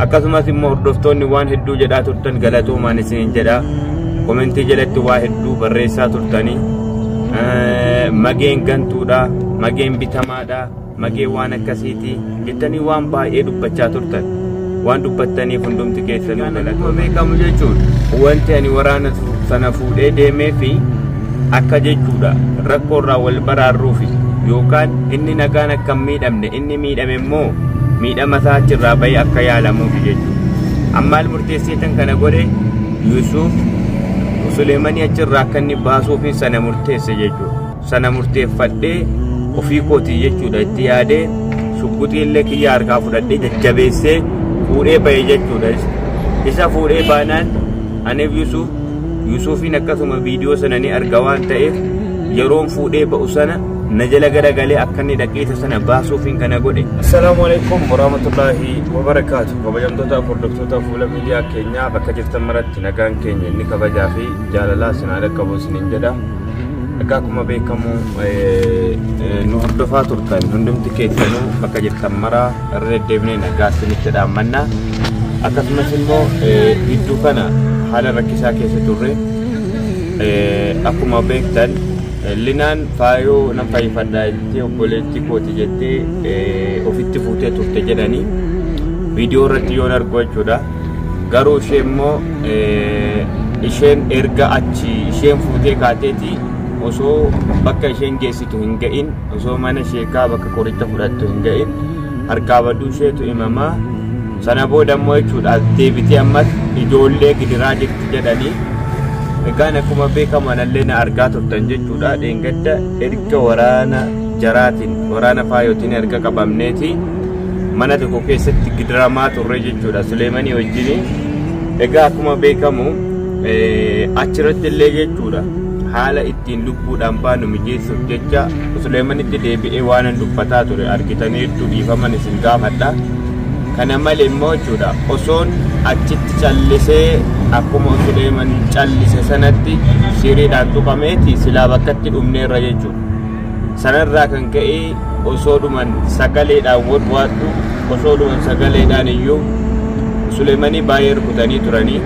Akkasumas immoo hordoftoonni waan hedduu jedhaa turtan galatoomaan isiniin jedha. Komentii jalatti waa hedduu barreessaa turtanii. Mageen gantuudha, mageen bitamaadha, mageen waan akkasiiti jettanii waan baay'ee dubbachaa turtan. Waan dubbattaniif hundumti keessanuu galatoomaa. Beekamu jechuudha. Wanti ani waraana sana fuudhee deemee fi akka jechuudha rakkoo irraa wal baraarruufi yookaan inni nagaan akka hin miidhamne inni miidhame immoo miidhama isaa achirraa bahee akka yaalamuufi jechuudha. Ammaal murteesseetan kana godhe Yuusuf Suleemanii achirraa akka inni baasuufi sana murteesse jechuudha. Sana murteeffadhee ofii kootii jechuudha itti yaadee shugguxii illee kiyya harkaa fudhadhee jajjabeessee fuudhee bahe jechuudha. Isa fuudhee baanaan aniif Yuusufiin akkasuma viidiyoo sana ni arga waan ta'eef yeroon fuudhee ba'u sana na jala garagalee akka inni dhaqeessa sana baasuufiin kana godhe. Assalaamu alaikum warahmatullaahi wabarakaatu. Kabajamtoota hordoftoota fuula miidiyaa keenyaa bakka jirtan maratti nagaan keenya inni kabajaa fi jaalalaa isin haa dhaqqabu isiniin jedha. Egaa akkuma beekamu nu hordofaa turtan hundumti keessanuu bakka jirtan maraa irra deddeebinee nagaa isinitti dhaammanna. Akkasumas immoo gidduu kana haala rakkisaa keessa turre akkuma beektan Linaan faayoo nan fayyifadha jettee obboleettii kooti jettee ofitti fuutee turte jedhanii viidiyoo irratti yoon argu jechuudha. Garuu ishee immoo isheen erga achi isheen fuutee kaateeti osoo bakka isheen geessitu hin ga'in osoo mana sheekaa bakka qoricha fudhattu hin ga'in harkaa baduu isheetu himamaa. Sana booda immoo jechuudha deebitee ammas ijoollee gidiraa jirti jedhanii. Egaan akkuma beekamu anallee na argaa turtan jechuudha. Dheengadda erga waraana jaraatiin waraana faayootiin erga qabamneeti mana tokko keessatti gidiramaa turre jechuudha Suleemanii wajjin. Egaa akkuma beekamu achirratti illee jechuudha haala ittiin lubbuudhaan baanu mijeessuuf jecha Suleemanitti deebi'ee waan hin dubbataa ture argitaniirtu dhiifaman isin gaafadha. Kana malee immoo jechuudha osoon achitti callisee akkuma Suleeman callise sanatti siriidhaan tuqameeti silaa bakkatti dhumneerra jechuudha. Sanarraa kan ka'e osoo dhuman sagaleedhaan wadwaadhu osoo dhuman sagaleedhaan iyyuu Suleemanii baay'ee rukutanii turanii.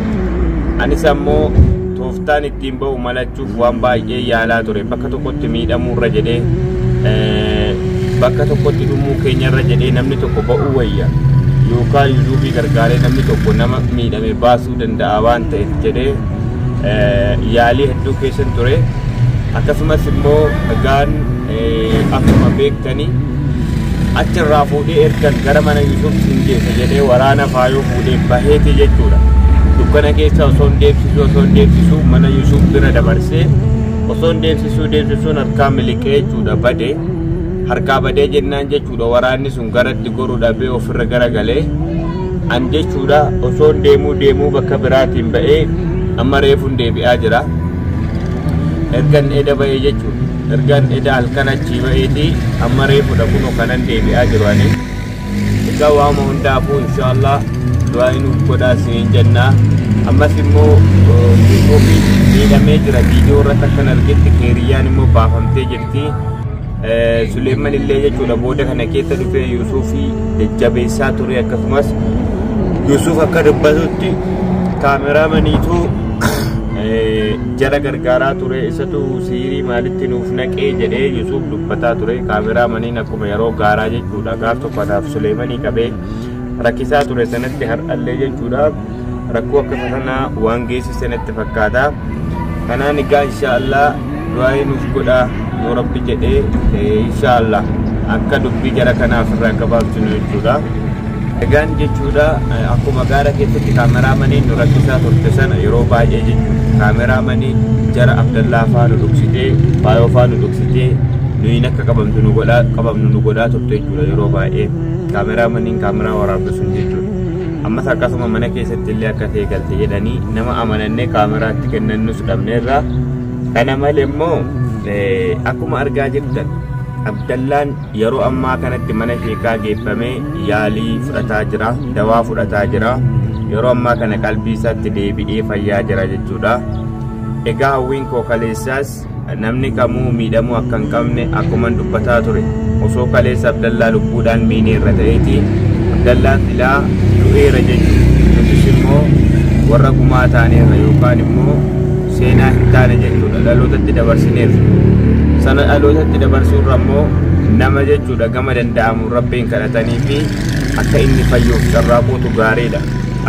Anis ammoo tooftaan ittiin ba'u malachuuf waan baay'ee yaalaa ture bakka tokkotti miidhamuurra jedhee bakka tokkotti dhumuu keenyarra jedhee namni tokko ba'uu wayya. Yookaan Yuusufii gargaaree namni tokko nama miidhame baasuu danda'a waan ta'eef jedhee yaalii hedduu keessan ture. Akkasumas immoo egaan akkuma beektanii achirraa fuudhee ergan gara mana Yuusuf siin geessa jedhee waraana faayoo fuudhee baheeti jechuudha. Dukkana keessa osoo hin deemsisuu mana Yuusuf bira dabarsee osoo hin deemsisuun harkaa miliqee jechuudha badee. Harkaa badee jennaan jechuudha waraanni sun garatti goruu dhabee ofirra garagalee an jechuudha osoo deemuu bakka biraatiin ba'ee amma reefuun deebi'aa jira. Ergan eda ba'ee jechuudha. Ergan eda halkan achii ba'eeti amma reefuudha kunoo kanan deebi'aa jiru ani. Egaa waama hundaafuu inshaallah du'aa nuuf godhaa isiniin jennaa. Ammas immoo Yuusufiin miidhamee jira viidiyoo irratti akkan argetti keeriyyaan immoo baafamtee jirti. Suleeman illee jechuudha booda kana keessa dhufee Yuusufii jajjabeessaa ture akkasumas Yuusuf akka dubbatutti kaameraamaniitu jara gargaaraa ture isatu siirii maalitti nuuf naqee jedhee Yuusuf dubbataa ture. Kaameraamaniin akkuma yeroo gaaraa jechuudha gaaf tokko anaaf Suleemanii qabee rakkisaa ture sanatti har'allee jechuudha rakkoo akka sanaa waan geessise natti fakkaata. Kanaan egaa inshaallah du'aa nuuf godhaa yoo rabbi jedhee inshaallah akka dubbii jara kanaaf irraa gabaabsinu jechuudha. Egaan jechuudha akkuma gaara keessatti kaameraamaniin nu rakkisaa turte sana yeroo baay'ee jechuudha. Kaameraamaniin jara Abdallaa faa nu dhoksitee faayoo faa nu dhoksitee nuyin akka qabamnu nu godhaa turte jechuudha yeroo baay'ee. Kaameraamaniin kaameraa waraabdu sun jechuudha. Ammas akkasuma mana keessatti illee akka ta'e galte jedhanii nama amanannee kaameraatti kennannus dhabneerra. Kana malee immoo akkuma argaa jirtan Abdallaan yeroo ammaa kanatti mana sheekaa geeffamee yaalii fudhataa jira, dawaa fudhataa jira. Yeroo ammaa kana qalbii isaatti deebi'ee fayyaa jira jechuudha. Egaa hawwiin koo kaleessaas namni kamuu miidhamuu akka hin qabne akkuma dubbataa ture. Osoo kaleessa Abdallaa lubbuudhaan miineerra ta'eeti Abdallaan silaa Du'eera jechuudha. Nutis immoo warra gumaa taaneerra yookaan immoo seenaa hin taane jechuudha. Dhalootatti dabarsineerra. Sana dhalootatti dabarsuurra immoo nama jechuudha gama danda'amu Rabbiin kadhatanii fi akka inni fayyuuf carraaquutu gaariidha.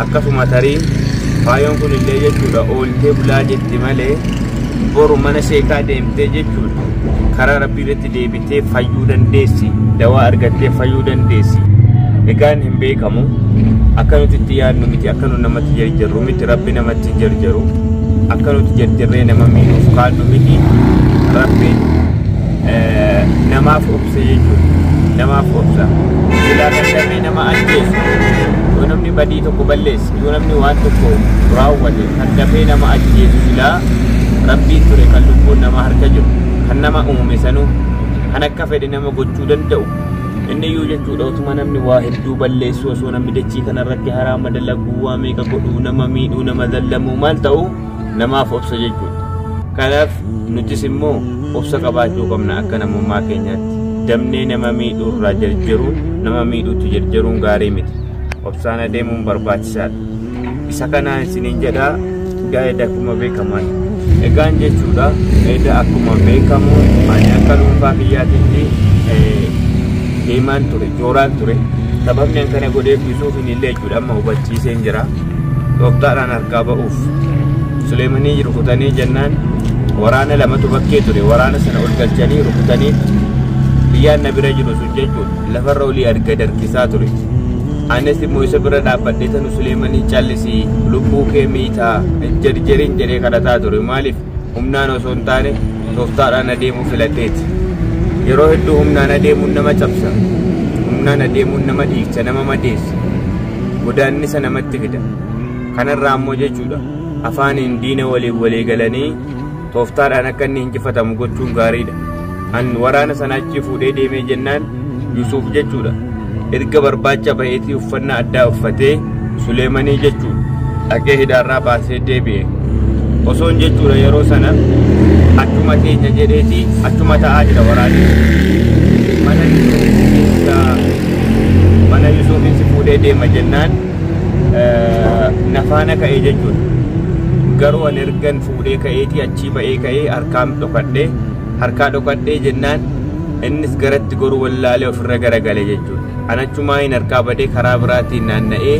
Akkasuma tarii faayoon kun illee jechuudha ooltee bulaa jetti malee boru mana sheekaa deemtee jechuudha karaa Rabbii irratti deebitee fayyuu dandeessi, dawaa argattee fayyuu dandeessi. Egaan hin beekamu, akka nuti itti yaadnu miti, akka nu namatti jarjarru miti, Rabbi namatti hin jarjaru, akka nuti jarjarree nama miidhuuf kaannu miti. Rabbiin namaaf obsa jechuudha, namaaf obsa. Silaa kan dafee nama ajjeesu yoo namni badii tokko balleesse, yoo namni waan tokko raawwate, kan dafee nama ajjeesu silaa Rabbiin ture, kan lubbuun nama harka jiru, kan nama uume sanuu, kan akka fedhe nama gochuu danda'u. Inni iyyuu jechuudha otuma namni waa hedduu balleessu, osoo namni dachii kanarratti haraama dalaguu, waa meeqa godhuu, nama miidhuu, nama zallamuu, maal ta'u namaaf obsa jechuudha. Kanaaf nutis immoo obsa qabaachuu qabna akka namummaa keenyaatti. Damnee nama miidhuu irraa jarjaruun, nama miidhuutti jarjaruun gaarii miti. Obsaan adeemuun barbaachisaadha. Isa kanaan isiniin jedhaa gaa'eda akkuma beekaman. Egaan jechuudha eda akkuma beekamu ani akka dhuunfaa kiyyaatitti deemaan ture, jooraan ture. Sababni an kana godheef Yusuufin illee jechuudha amma hubachiiseen jira. Tooftaadhaan harkaa ba'uuf. Suleemanii rukutanii jennaan waraana lamatu bakkee ture. Waraana sana ol galchanii rukutanii biyyaan na bira jiru sun jechuudha lafarra olii arga darkisaa ture. Anis immoo isa bira dhaabbadhee tanu Suleemanii callisii lubbuu kee miitaa hin jarjarin jedhee kadhataa ture. Maaliif humnaan osoo hin taane tooftaadhaan adeemuu filadheeti. Yeroo hedduu humnaan adeemuun nama cabsa. Humnaan adeemuun nama dhiigsa, nama madeessa. Godaannisa namatti fida. Kanarraa immoo jechuudha afaaniin diina waliin walii galanii tooftaadhaan akka inni injifatamu gochuun gaariidha. An waraana sana achi fuudhee deemee jennaan Yusuuf jechuudha erga barbaacha baheetii uffannaa addaa uffatee Suleemanii jechuudha dhaqee hidhaarraa baasee deebi'e. Osoon jechuudha yeroo sana achuma teenya jedheeti achuma ta'aa jira waraanni. Mana Yusuuf mana Yusuufin si fuudhee deema jennaan nafaana ka'ee jechuudha. Garuu an ergan fuudhee ka'eetii achii ba'ee ka'ee harkaan dhokadhee harkaa dhokadhee jennaan innis garatti goruu wallaalee ofirra garagale jechuudha. An achumaa hin harkaa badee karaa biraatiin naanna'ee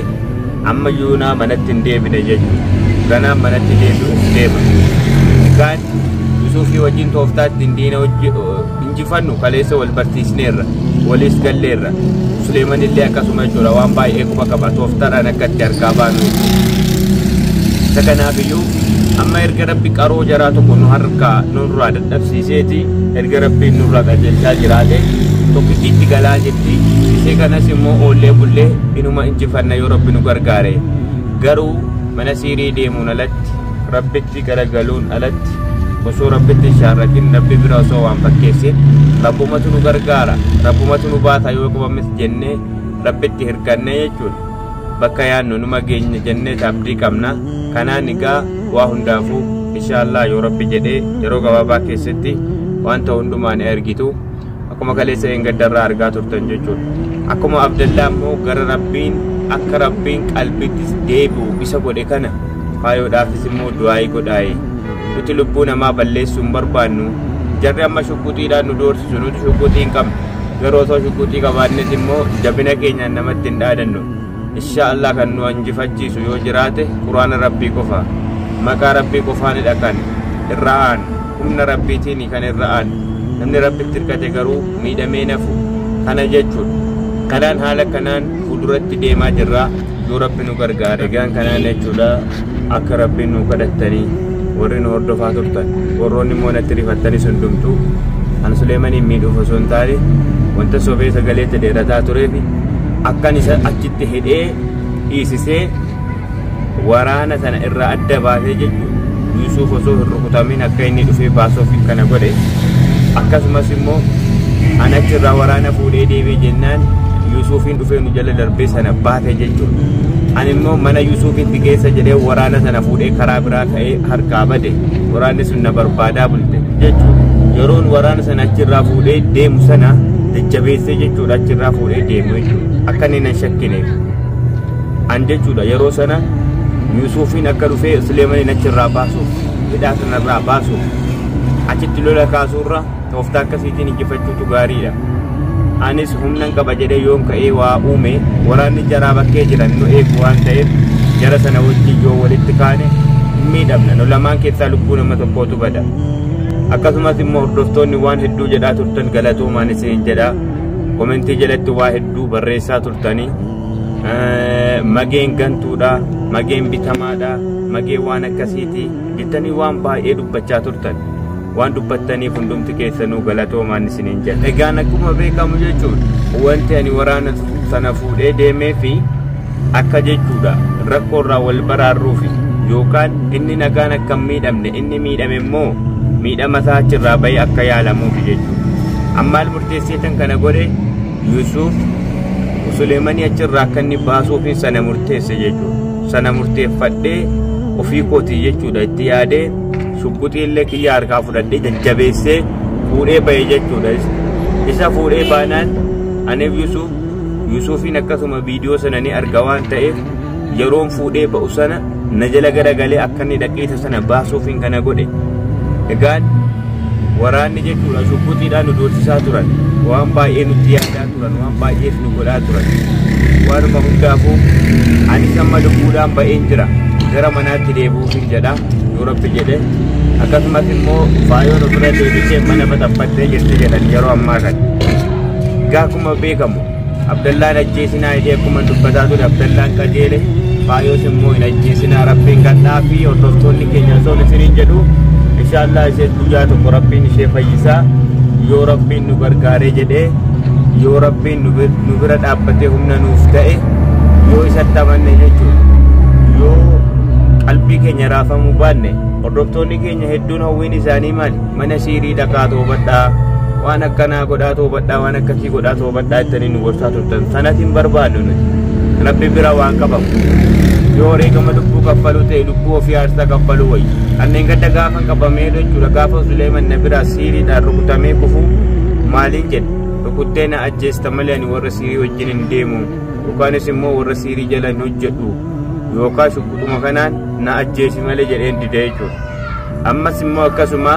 amma yuunaa manatti hin deebine jechuudha. Ganaan manatti deebi'uuf deema. Egaan Yusuufii wajjin tooftaatti diina injifannu kaleessa wal barsiisneerra, walis galleerra. Suleeman illee akkasuma jechuudha waan baay'ee quba qaba tooftaadhaan akka itti harkaa baanu. Isa kanaafiyyuu amma erga Rabbi qaroo jaraa tokko nu harkaa nurraa dadhabsiiseeti, erga Rabbiin nurraa qajeelchaa jiraate tokkittiitti galaa jirti. Isee kanas immoo oollee bullee inuma injifanna yoo Rabbi nu gargaare. Garuu mana siirii deemuun alatti, Rabbitti garagaluun alatti, osoo Rabbitti hin shaarrakin, Rabbi bira osoo waan fakkeessin, Rabbumatu nu gargaara, Rabbumatu nu baata yoo qabames jennee Rabbitti hirkannee jechuudha. Bakka yaadnu numa geenya jennee abdii qabna. Kanaan egaa waa hundaafuu inshaallah yoo Rabbi jedhee yeroo gabaabaa keessatti wanta hundumaa ni argitu. Akkuma kaleessa eeggaddarraa argaa turtan jechuudha. Akkuma Abdallaa immoo gara Rabbiin akka Rabbiin qalbittis deebi'u isa godhe kana faayoodhaafis immoo du'aayii godhaaye. Nuti lubbuu namaa balleessuu hin barbaannu. Jarri amma shukkuxiidhaan nu doorsisu, nuti shukkuxii hin qabnu. Garuu osoo shukkuxii qabaannes immoo jabina keenyaan namatti hin dhaadannu. Inshaallah kan nu injifachiisu yoo jiraate Quraana Rabbii qofa. Maqaa Rabbii qofaanidha kan irra aanu. Humna Rabbiitiin kan irra aanu. Namni Rabbitti hirkate garuu miidhamee nafu. Kana jechuudha. Kanaan haala kanaan fuulduratti deemaa jirra yoo Rabbi nu gargaare. Egaan kanaan jechuudha akka Rabbiin nu kadhattanii warri nu hordofaa turtan, warroonni immoo natti rifattanis hundumtuu an Suleemaniin miidhuuf osoo hin taane wanta sobee sagaleetti dheerataa tureef akkan isa achitti hidhee dhiisisee waraana sana irraa adda baasee jechuudha. Yusuuf osoo hin rukutamin akka inni dhufee baasuuf kana godhe. Akkasumas immoo an achirraa waraana fuudhee deemee jennaan Yusuufiin dhufee nu jala darbee sana baate jechuudha. Ani immoo mana Yusuufitti geessa jedhee waraana sana fuudhee karaa biraa ka'ee harkaa bade. Waraanni sun na barbaadaa bulte jechuudha. Yeroon waraana sana achirraa fuudhee deemu sana jajjabeessee jechuudha achirraa fuudhee deemu jechuudha. Akka inni nan shakkineef. An jechuudha yeroo sana Yuusufiin akka dhufee Suleemaniin achirraa baasuuf, hidhaa sanarraa baasuuf, achitti lola kaasuurra tooftaa akkasiitiin injifachuutu gaariidha. Anis humnan qaba jedhee yoon ka'ee waa uume waraanni jaraa bakkee jiran nu eegu waan ta'eef jara sana wajjin yoo walitti kaane hin miidhamna. Nu lamaan keessaa lubbuu nama tokkootu bada. Akkasumas immoo hordoftoonni waan hedduu jedhaa turtan galatoomaan isiniin jedha. Komentii jalatti waa hedduu barreessaa turtanii. Mageen gantuudha, mageen bitamaadha, mageen waan akkasiiti jettanii waan baay'ee dubbachaa turtan. Waan dubbattaniif hundumti keessanuu galatoomaan isiniin jedha. Egaan akkuma beekamu jechuudha wanti ani waraana sana fuudhee deemee fi akka jechuudha rakkoo irraa wal baraarruufi yookaan inni nagaan akka hin miidhamne inni miidhame immoo miidhama isaa achirraa bahee akka yaalamuufi jechuudha. Ammaal murteesseetan kana godhe Yuusuf Suleemanii achirraa akka inni baasuufi sana murteesse jechuudha. Sana murteeffadhee ofii kootii jechuudha itti yaadee shugguxii illee kiyya harkaa fudhadhee jajjabeessee fuudhee bahe jechuudha. Isa fuudhee baanaan aniif Yuusufiin akkasuma viidiyoo sana ni arga waan ta'eef yeroon fuudhee ba'u sana na jala garagalee akka inni dhaqeessa sana baasuufiin kana godhe. Egaan waraanni jechuudha shugguxiidhaan nu doorsisaa turan, waan baay'ee nutti yaadaa turan, waan baay'ees nu godhaa turan. Waanuma hundaafuu anis amma lubbuudhaan ba'een jira, gara manaatti deebi'uufin jedha yoo Rabbi jedhe. Akkasumas immoo faayoon ofirra deebisee mana baxaffattee jirti jedhan yeroo ammaa kana. Egaa akkuma beekamu Abdallaan ajjeesinaa jedhee akkuma dubbataa ture Abdallaan qajeele, faayoos immoo hin ajjeesinaa Rabbiin kadhaa fi hordoftoonni keenya osoo isiniin jedhu inshaallah ishees guyyaa tokko Rabbiin ishee fayyisaa yoo Rabbiin nu gargaaree jedhee yoo Rabbiin nu bira dhaabbatee humna nuuf ta'e yoo isatti amanne jechuudha. Yoo qalbii keenya raafamuu baanne hordoftoonni keenya hedduun hawwiin isaanii maali? Mana siirii dhaqaa toobadhaa, waan akkanaa godhaa toobadhaa, waan akkasii godhaa toobadhaa jettanii nu gorsaa turtan. Sanatti hin barbaannu nuti. Rabbi bira waan qabamu. Yoo wareegama lubbuu kaffaluu ta'e lubbuu ofii aarsaa kaffaluu wayya. Kanneen gadda gaafa qabamee jechuudha gaafa Suleeman na biraa siiriidhaan rukutamee kufu maaliin jedhe? Rukuttee na ajjeesta malee ani warra siirii wajjin hin deemu yookaanis immoo warra siirii jala hin hojjedhu yookaan shukkuxuma kanaan na ajjeesi malee jedheen dide jechuudha. Ammas immoo akkasuma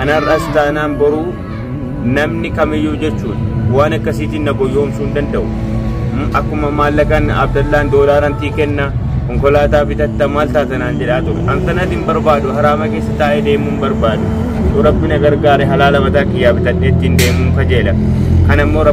anarras taanaan boruu namni kamiyyuu jechuudha waan akkasiitiin na goyoomsuu hin danda'u. Akkuma maallaqaan Abdallaan doolaaran tii kenna konkolaataa bitatta maal taatanaan jedhaa ture. An sanatti hin barbaadu, haraama keessa taa'ee deemuu hin barbaadu. Yoo Rabbi na gargaare halaala mataa kiyyaa bitadhee ittiin deemuun kajeela. Kana immoo